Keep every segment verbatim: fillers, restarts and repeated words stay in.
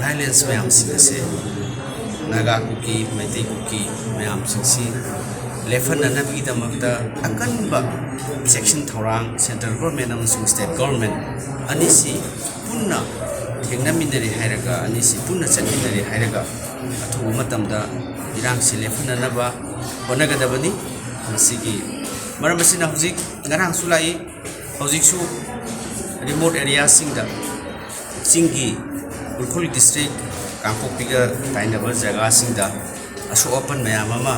Violence ꯃꯌꯥꯝꯁꯤꯡ ꯑꯁꯦ ꯅꯥꯒꯥ ꯀꯨꯀꯤ, ꯃꯩꯇꯩ ꯀꯨꯀꯤ ꯃꯌꯥꯝꯁꯤꯡꯁꯤ ꯂꯦꯞꯍꯟꯅꯅꯕꯒꯤꯗꯃꯛꯇ ꯑꯀꯟꯕ ꯆꯦꯛꯁꯤꯟ ꯊꯧꯔꯥꯡ ꯁꯦꯟꯇ꯭ꯔꯦꯜ ꯒꯣꯔꯃꯦꯟ ꯑꯃꯁꯨꯡ ꯁ꯭ꯇꯦꯠ ꯒꯣꯔꯃꯦꯟ ꯑꯅꯤꯁꯤ ꯄꯨꯟꯅ ꯊꯦꯡꯅꯃꯤꯟꯅꯔꯦ ꯍꯥꯏꯔꯒ, ꯑꯅꯤꯁꯤ ꯄꯨꯟꯅ ꯆꯠꯃꯤꯟꯅꯔꯦ ꯍꯥꯏꯔꯒ ꯑꯊꯨꯕ ꯃꯇꯝꯗ ꯏꯔꯥꯡꯁꯤ ꯂꯦꯞꯍꯟꯅꯅꯕ ꯍꯣꯠꯅꯒꯗꯕꯅꯤ꯫ ꯃꯁꯤꯒꯤ ꯃꯔꯝ ꯑꯁꯤꯅ ꯍꯧꯖꯤꯛ, ꯉꯔꯥꯡꯁꯨ ꯂꯥꯛꯏ, ꯍꯧꯖꯤꯛꯁꯨ ꯔꯤꯃꯣꯠ ꯑꯦꯔꯤꯌꯥꯁꯤꯡꯗ, ꯆꯤꯡꯒꯤ, ꯎꯈ꯭ꯔꯨꯜ ꯗꯤꯁꯇ꯭ꯔꯤꯛ ꯀꯥꯡꯄꯣꯛꯄꯤꯒ ꯇꯥꯏꯅꯕ ꯖꯒꯥꯁꯤꯡꯗ ꯑꯁꯣꯛ ꯑꯄꯟ ꯃꯌꯥꯝ ꯑꯃ,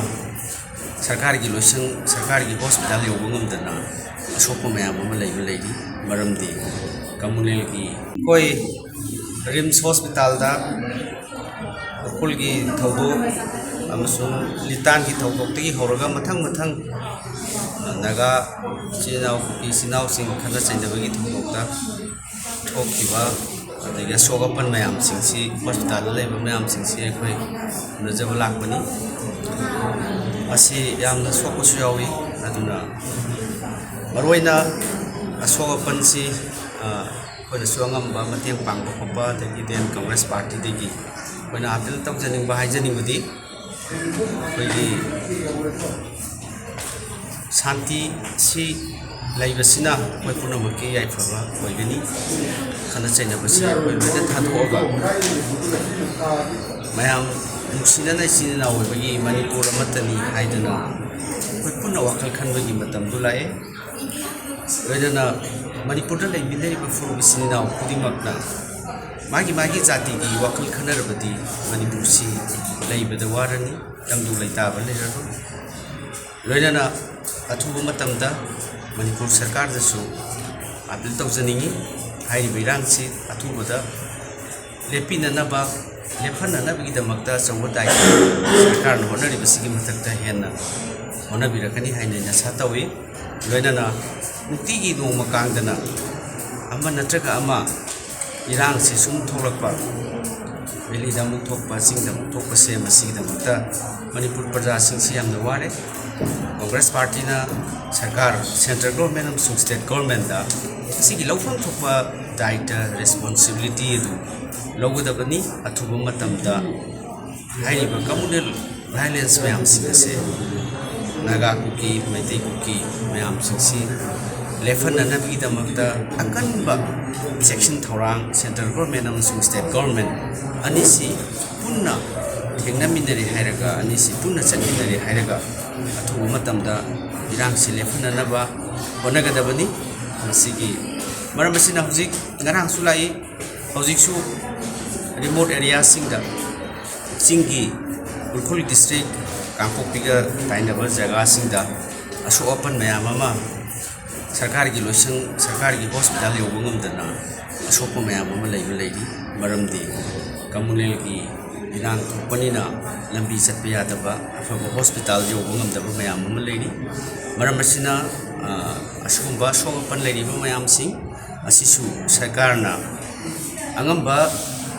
ꯁꯔꯀꯥꯔꯒꯤ ꯂꯣꯏꯁꯪ, ꯁꯔꯀꯥꯔꯒꯤ ꯍꯣꯁꯄꯤꯇꯥꯜ ꯌꯧꯕ ꯉꯝꯗꯅ ꯑꯁꯣꯛꯄ ꯃꯌꯥꯝ ꯑꯃ ꯂꯩꯕ ꯂꯩꯔꯤ꯫ ꯃꯔꯝꯗꯤ ꯀꯃꯨꯅꯦꯜꯒꯤ ꯑꯩꯈꯣꯏ ꯔꯤꯝꯁ ꯍꯣꯁꯄꯤꯇꯥꯜꯗ ꯎꯈ꯭ꯔꯨꯜꯒꯤ ꯊꯧꯗꯣꯛ ꯑꯃꯁꯨꯡ ꯂꯤꯇꯥꯟꯒꯤ ꯊꯧꯗꯣꯛꯇꯒꯤ ꯍꯧꯔꯒ ꯃꯊꯪ ꯃꯊꯪ ꯅꯥꯒꯥ ꯏꯆꯤꯜ ꯏꯅꯥꯎ, ꯀꯨꯀꯤ ꯏꯆꯤꯜ ꯏꯅꯥꯎꯁꯤꯡ ꯈꯠꯅ ꯆꯩꯅꯕꯒꯤ ꯊꯧꯗꯣꯛꯇ ꯊꯣꯛꯈꯤꯕ, ꯑꯗꯒꯤ ꯑꯁꯣꯛ ꯑꯄꯟ ꯃꯌꯥꯝꯁꯤꯡꯁꯤ, ꯍꯣꯁꯄꯤꯇꯥꯜꯗ ꯂꯩꯕ ꯃꯌꯥꯝꯁꯤꯡꯁꯤ ꯑꯩꯈꯣꯏ ꯎꯅꯖꯕ ꯂꯥꯛꯄꯅꯤ꯫ ꯑꯁꯤ ꯌꯥꯝꯅ ꯁꯣꯛꯄꯁꯨ ꯌꯥꯎꯏ꯫ ꯑꯗꯨꯅ ꯃꯔꯨꯑꯣꯏꯅ ꯑꯁꯣꯛ ꯑꯄꯟꯁꯤ, ꯑ, ꯑꯩꯈꯣꯏꯅꯁꯨ ꯑꯉꯝꯕ ꯃꯇꯦꯡ ꯄꯥꯡꯕ ꯈꯣꯠꯄ, ꯑꯗꯒꯤ ꯗꯦꯟ ꯀꯪꯒ꯭ꯔꯦꯁ ꯄꯥꯔꯇꯤꯗꯒꯤ ꯑꯩꯈꯣꯏꯅ ꯑꯥꯄꯤꯜ ꯇꯧꯖꯅꯤꯡꯕ, ꯍꯥꯏꯖꯅꯤꯡꯕꯗꯤ, ꯑꯩꯈꯣꯏꯒꯤ ꯁꯥꯟꯇꯤ ꯁꯤ ꯂꯩꯕꯁꯤꯅ ꯑꯩꯈꯣꯏ ꯄꯨꯝꯅꯃꯛꯀꯤ ꯌꯥꯏꯐꯕ ꯑꯣꯏꯒꯅꯤ꯫ ꯈꯠꯅ ꯆꯩꯅꯕꯁꯤ ꯑꯩꯈꯣꯏ ꯂꯣꯏꯅ ꯊꯥꯗꯣꯛꯑꯒ, ꯃꯌꯥꯝ ꯅꯨꯡꯁꯤꯅꯅ ꯏꯆꯤꯟ ꯏꯅꯥꯎ ꯑꯣꯏꯕꯒꯤ ꯃꯅꯤꯄꯨꯔ ꯑꯃꯠꯇꯅꯤ ꯍꯥꯏꯗꯨꯅ ꯑꯩꯈꯣꯏ ꯄꯨꯟꯅ ꯋꯥꯈꯜ ꯈꯟꯕꯒꯤ ꯃꯇꯝꯗꯨ ꯂꯥꯛꯑꯦ꯫ ꯂꯣꯏꯅꯅ ꯃꯅꯤꯄꯨꯔꯗ ꯂꯩꯃꯤꯟꯅꯔꯤꯕ ꯐꯨꯔꯨꯞ ꯏꯆꯤꯟ ꯏꯅꯥꯎ ꯈꯨꯗꯤꯡꯃꯛꯅ ꯃꯥꯒꯤ ꯃꯥꯒꯤ ꯖꯥꯇꯤꯒꯤ ꯋꯥꯈꯜ ꯈꯟꯅꯔꯕꯗꯤ ꯃꯅꯤꯄꯨꯔꯁꯤ ꯂꯩꯕꯗ ꯋꯥꯔꯅꯤ, ꯇꯪꯗꯨ ꯂꯩꯇꯥꯕ ꯂꯩꯔꯔꯣꯏ꯫ ꯂꯣꯏꯅꯅ ꯑꯊꯨꯕ ꯃꯇꯝꯗ ꯃꯅꯤꯄꯨꯔ ꯁꯔꯀꯥꯔꯗꯁꯨ ꯑꯥꯄꯤꯜ ꯇꯧꯖꯅꯤꯡꯏ, ꯍꯥꯏꯔꯤꯕ ꯏꯔꯥꯡꯁꯤ ꯑꯊꯨꯕꯗ ꯂꯦꯞꯄꯤꯅꯅꯕ, ꯂꯦꯞꯍꯟꯅꯅꯕꯒꯤꯗꯃꯛꯇ ꯑꯆꯧꯕ ꯗꯥꯏꯇ꯭ꯋ ꯁꯔꯀꯥꯔꯅ ꯍꯣꯠꯅꯔꯤꯕꯁꯤꯒꯤ ꯃꯊꯛꯇ ꯍꯦꯟꯅ ꯍꯣꯠꯅꯕꯤꯔꯛꯀꯅꯤ ꯍꯥꯏꯅ ꯑꯩꯅ ꯑꯥꯁꯥ ꯇꯧꯏ꯫ ꯂꯣꯏꯅꯅ ꯅꯨꯡꯇꯤꯒꯤ ꯅꯣꯡꯃ ꯀꯥꯡꯗꯅ ꯑꯃ ꯅꯠꯇ꯭ꯔꯒ ꯑꯃ ꯏꯔꯥꯡꯁꯤ ꯁꯨꯝ ꯊꯣꯛꯂꯛꯄ, ꯚꯦꯂꯤꯗ ꯑꯃꯨꯛ ꯊꯣꯛꯄ, ꯆꯤꯡꯗ ꯑꯃꯨꯛ ꯊꯣꯛꯄꯁꯦ, ꯃꯁꯤꯒꯤꯗꯃꯛꯇ ꯃꯅꯤꯄꯨꯔ ꯄ꯭ꯔꯖꯥꯁꯤꯡꯁꯤ ꯌꯥꯝꯅ ꯋꯥꯔꯦ꯫ ꯀꯣꯡꯒ꯭ꯔꯦꯁ ꯄꯥꯔꯇꯤꯅ ꯁꯔꯀꯥꯔ, ꯁꯦꯟꯇ꯭ꯔꯦꯜ ꯒꯣꯔꯃꯦꯟ ꯑꯃꯁꯨꯡ ꯁ꯭ꯇꯦꯠ ꯒꯣꯔꯃꯦꯟꯗ ꯑꯁꯤꯒꯤ ꯂꯧꯐꯝ ꯊꯣꯛꯄ ꯗꯥꯏꯇ, ꯔꯦꯁꯄꯣꯟꯁꯤꯕꯤꯂꯤꯇꯤ ꯑꯗꯨ ꯂꯧꯒꯗꯕꯅꯤ꯫ ꯑꯊꯨꯕ ꯃꯇꯝꯗ ꯍꯥꯏꯔꯤꯕ ꯀꯝꯃꯨꯅꯦꯜ ꯚꯥꯏꯑꯣꯂꯦꯟꯁ ꯃꯌꯥꯝꯁꯤꯡ ꯑꯁꯦ ꯅꯥꯒꯥ ꯀꯨꯀꯤ, ꯃꯩꯇꯩ ꯀꯨꯀꯤ ꯃꯌꯥꯝꯁꯤꯡꯁꯤ ꯂꯦꯞꯍꯟꯅꯅꯕꯒꯤꯗꯃꯛꯇ ꯑꯀꯟꯕ ꯆꯦꯛꯁꯤꯟ ꯊꯧꯔꯥꯡ ꯁꯦꯟꯇ꯭ꯔꯦꯜ ꯒꯣꯔꯃꯦꯟ ꯑꯃꯁꯨꯡ ꯁ꯭ꯇꯦꯠ ꯒꯣꯔꯃꯦꯟ ꯑꯅꯤꯁꯤ ꯄꯨꯟꯅ ꯊꯦꯡꯅꯃꯤꯟꯅꯔꯦ ꯍꯥꯏꯔꯒ, ꯑꯅꯤꯁꯤ ꯄꯨꯟꯅ ꯆꯠꯃꯤꯟꯅꯔꯦ ꯍꯥꯏꯔꯒ ꯑꯊꯨꯕ ꯃꯇꯝꯗ ꯏꯔꯥꯡꯁꯤ ꯂꯦꯞꯍꯟꯅꯅꯕ ꯍꯣꯠꯅꯒꯗꯕꯅꯤ꯫ ꯃꯁꯤꯒꯤ ꯃꯔꯝ ꯑꯁꯤꯅ ꯍꯧꯖꯤꯛ ꯉꯔꯥꯡꯁꯨ ꯂꯥꯛꯏ, ꯍꯧꯖꯤꯛꯁꯨ ꯔꯤꯃꯣꯠ ꯑꯦꯔꯤꯌꯥꯁꯤꯡꯗ, ꯆꯤꯡꯒꯤ ꯎꯈ꯭ꯔꯨꯜ ꯗꯤꯁꯇ꯭ꯔꯤꯛ ꯀꯥꯡꯄꯣꯛꯄꯤꯒ ꯇꯥꯏꯅꯕ ꯖꯒꯥꯁꯤꯡꯗ ꯑꯁꯣꯛ ꯑꯄꯟ ꯃꯌꯥꯝ ꯑꯃ ꯁꯔꯀꯥꯔꯒꯤ ꯂꯣꯏꯁꯪ, ꯁꯔꯀꯥꯔꯒꯤ ꯍꯣꯁꯄꯤꯇꯥꯜ ꯌꯧꯕ ꯉꯝꯗꯅ ꯑꯁꯣꯛꯄ ꯃꯌꯥꯝ ꯑꯃ ꯂꯩꯕ ꯂꯩꯔꯤ꯫ ꯃꯔꯝꯗꯤ ꯀꯝꯃꯨꯅꯦꯜꯒꯤ ꯏꯔꯥꯡ ꯊꯣꯛꯄꯅꯤꯅ ꯂꯝꯕꯤ ꯆꯠꯄ ꯌꯥꯗꯕ, ꯑꯐꯕ ꯍꯣꯁꯄꯤꯇꯥꯜ ꯌꯧꯕ ꯉꯝꯗꯕ ꯃꯌꯥꯝ ꯑꯃ ꯂꯩꯔꯤ꯫ ꯃꯔꯝ ꯑꯁꯤꯅ, ꯑ, ꯑꯁꯤꯒꯨꯝꯕ ꯑꯁꯣꯛ ꯑꯄꯟ ꯂꯩꯔꯤꯕ ꯃꯌꯥꯝꯁꯤꯡ ꯑꯁꯤꯁꯨ ꯁꯔꯀꯥꯔꯅ ꯑꯉꯝꯕ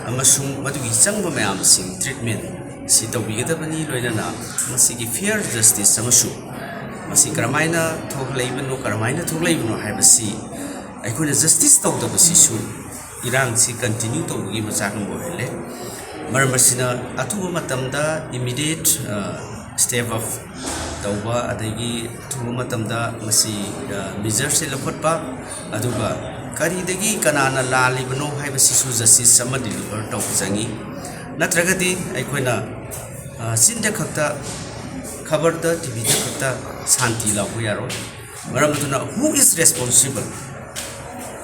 ꯑꯃꯁꯨꯡ ꯃꯗꯨꯒꯤ ꯆꯪꯕ ꯃꯌꯥꯝꯁꯤꯡ, ꯇ꯭ꯔꯤꯠꯃꯦꯟ ꯁꯤ ꯇꯧꯕꯤꯒꯗꯕꯅꯤ꯫ ꯂꯣꯏꯅꯅ ꯃꯁꯤꯒꯤ ꯐꯤꯌꯔ ꯖꯁꯇꯤꯁ ꯑꯃꯁꯨ ꯃꯁꯤ ꯀꯔꯝꯍꯥꯏꯅ ꯊꯣꯛꯂꯛꯏꯕꯅꯣ, ꯀꯔꯝꯍꯥꯏꯅ ꯊꯣꯛꯂꯛꯏꯕꯅꯣ ꯍꯥꯏꯕꯁꯤ ꯑꯩꯈꯣꯏꯅ ꯖꯁꯇꯤꯁ ꯇꯧꯗꯕꯁꯤꯁꯨ ꯏꯔꯥꯡꯁꯤ ꯀꯟꯇꯤꯅ꯭ꯌꯨ ꯇꯧꯕꯒꯤ ꯃꯆꯥꯛ ꯑꯃ ꯑꯣꯏꯍꯜꯂꯦ꯫ ꯃꯔꯝ ꯑꯁꯤꯅ ꯑꯊꯨꯕ ꯃꯇꯝꯗ ꯏꯃꯤꯗꯤꯌꯦꯠ ꯁ꯭ꯇꯦꯞ ꯑꯞ ꯇꯧꯕ, ꯑꯗꯒꯤ ꯑꯊꯨꯕ ꯃꯇꯝꯗ ꯃꯁꯤ ꯃꯤꯖꯔꯁꯦ ꯂꯧꯈꯠꯄ, ꯑꯗꯨꯒ ꯀꯔꯤꯗꯒꯤ ꯀꯅꯥꯅ ꯂꯥꯜꯂꯤꯕꯅꯣ ꯍꯥꯏꯕꯁꯤꯁꯨ ꯖꯁꯇꯤꯁ ꯑꯃ ꯗꯤꯂꯤꯚꯔ ꯇꯧꯕ ꯆꯪꯉꯤ꯫ ꯅꯠꯇ꯭ꯔꯒꯗꯤ ꯑꯩꯈꯣꯏꯅ, ꯑ, ꯆꯤꯟꯗ ꯈꯛꯇ, ꯈꯕꯔꯗ, ꯇꯤ ꯚꯤꯗ ꯈꯛꯇ ꯁꯥꯟꯇꯤ ꯂꯥꯎꯕ ꯌꯥꯔꯣꯏ꯫ ꯃꯔꯝ ꯑꯗꯨꯅ, who is responsible,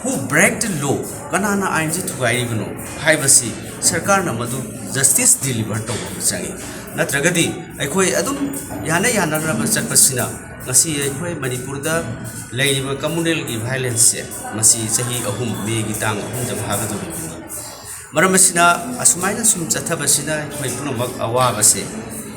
who break the law, ꯀꯅꯥꯅ ꯑꯥꯏꯟꯁꯤ ꯊꯨꯒꯥꯏꯔꯤꯕꯅꯣ ꯍꯥꯏꯕꯁꯤ ꯁꯔꯀꯥꯔꯅ ꯃꯗꯨ ꯖꯁꯇꯤꯁ ꯗꯤꯂꯤꯚꯔ ꯇꯧꯕ ꯑꯃ ꯆꯪꯉꯤ꯫ ꯅꯠꯇ꯭ꯔꯒꯗꯤ ꯑꯩꯈꯣꯏ ꯑꯗꯨꯝ ꯌꯥꯅ ꯌꯥꯅꯅꯕ ꯆꯠꯄꯁꯤꯅ ꯉꯁꯤ ꯑꯩꯈꯣꯏ ꯃꯅꯤꯄꯨꯔꯗ ꯂꯩꯔꯤꯕ ꯀꯝꯃꯨꯅꯦꯜꯒꯤ ꯚꯥꯏꯑꯣꯂꯦꯟꯁꯁꯦ ꯃꯁꯤ ꯆꯍꯤ ꯑꯍꯨꯝ ꯃꯦꯒꯤ ꯇꯥꯡ ꯑꯍꯨꯝꯗ ꯐꯥꯒꯗꯧꯔꯤꯕꯅꯤ꯫ ꯃꯔꯝ ꯑꯁꯤꯅ, ꯑꯁꯨꯃꯥꯏꯅ ꯁꯨꯝ ꯆꯠꯊꯕꯁꯤꯅ ꯑꯩꯈꯣꯏ ꯄꯨꯝꯅꯃꯛ ꯑꯋꯥꯕꯁꯦ,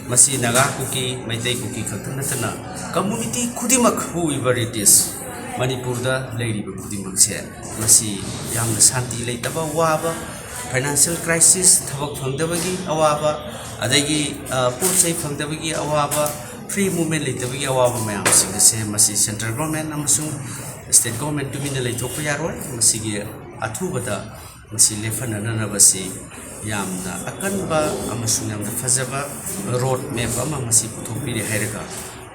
ꯃꯁꯤ ꯅꯥꯒꯥ ꯀꯨꯀꯤ, ꯃꯩꯇꯩ ꯀꯨꯀꯤ ꯈꯛꯇ ꯅꯠꯇꯅ ꯀꯝꯃꯨꯅꯤꯇꯤ ꯈꯨꯗꯤꯡꯃꯛ, whoever it is, ꯃꯅꯤꯄꯨꯔꯗ ꯂꯩꯔꯤꯕ ꯈꯨꯗꯤꯡꯃꯛꯁꯦ ꯃꯁꯤ ꯌꯥꯝꯅ ꯁꯥꯟꯇꯤ ꯂꯩꯇꯕ, ꯋꯥꯕ, ꯐꯥꯏꯅꯥꯟꯁꯤꯌꯦꯜ ꯀ꯭ꯔꯥꯏꯁꯤꯁ, ꯊꯕꯛ ꯐꯪꯗꯕꯒꯤ ꯑꯋꯥꯕ, ꯑꯗꯒꯤ, ꯑ, ꯄꯣꯠ ꯆꯩ ꯐꯪꯗꯕꯒꯤ ꯑꯋꯥꯕ, ꯐ꯭ꯔꯤ ꯃꯨꯚꯃꯦꯟ ꯂꯩꯇꯕꯒꯤ ꯑꯋꯥꯕ ꯃꯌꯥꯝꯁꯤꯡ ꯑꯁꯦ ꯃꯁꯤ ꯁꯦꯟꯇ꯭ꯔꯦꯜ ꯒꯣꯔꯃꯦꯟ ꯑꯃꯁꯨꯡ ꯁ꯭ꯇꯦꯠ ꯒꯣꯔꯃꯦꯟ ꯇꯨꯃꯤꯟꯅ ꯂꯩꯊꯣꯛꯄ ꯌꯥꯔꯣꯏ꯫ ꯃꯁꯤꯒꯤ ꯑꯊꯨꯕꯗ ꯃꯁꯤ ꯂꯦꯞꯍꯟꯅꯅꯕꯁꯤ ꯌꯥꯝꯅ ꯑꯀꯟꯕ ꯑꯃꯁꯨꯡ ꯌꯥꯝꯅ ꯐꯖꯕ ꯔꯣꯗ ꯃꯦꯞ ꯑꯃ ꯃꯁꯤ ꯄꯨꯊꯣꯛꯄꯤꯔꯦ ꯍꯥꯏꯔꯒ,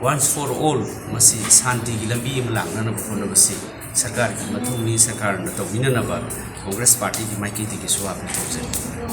once for all ꯃꯁꯤ ꯁꯥꯟꯇꯤꯒꯤ ꯂꯝꯕꯤ ꯑꯃ ꯂꯥꯛꯅꯅꯕ ꯍꯣꯠꯅꯕꯁꯤ ꯁꯔꯀꯥꯔꯒꯤ ꯃꯊꯧꯅꯤ, ꯁꯔꯀꯥꯔꯅ ꯇꯧꯕꯤꯅꯅꯕ ꯀꯣꯡꯒ꯭ꯔꯦꯁ ꯄꯥꯔꯇꯤꯒꯤ ꯃꯥꯏꯀꯩꯗꯒꯤꯁꯨ ꯑꯥꯄꯤꯜ ꯇꯧꯖꯔꯤ꯫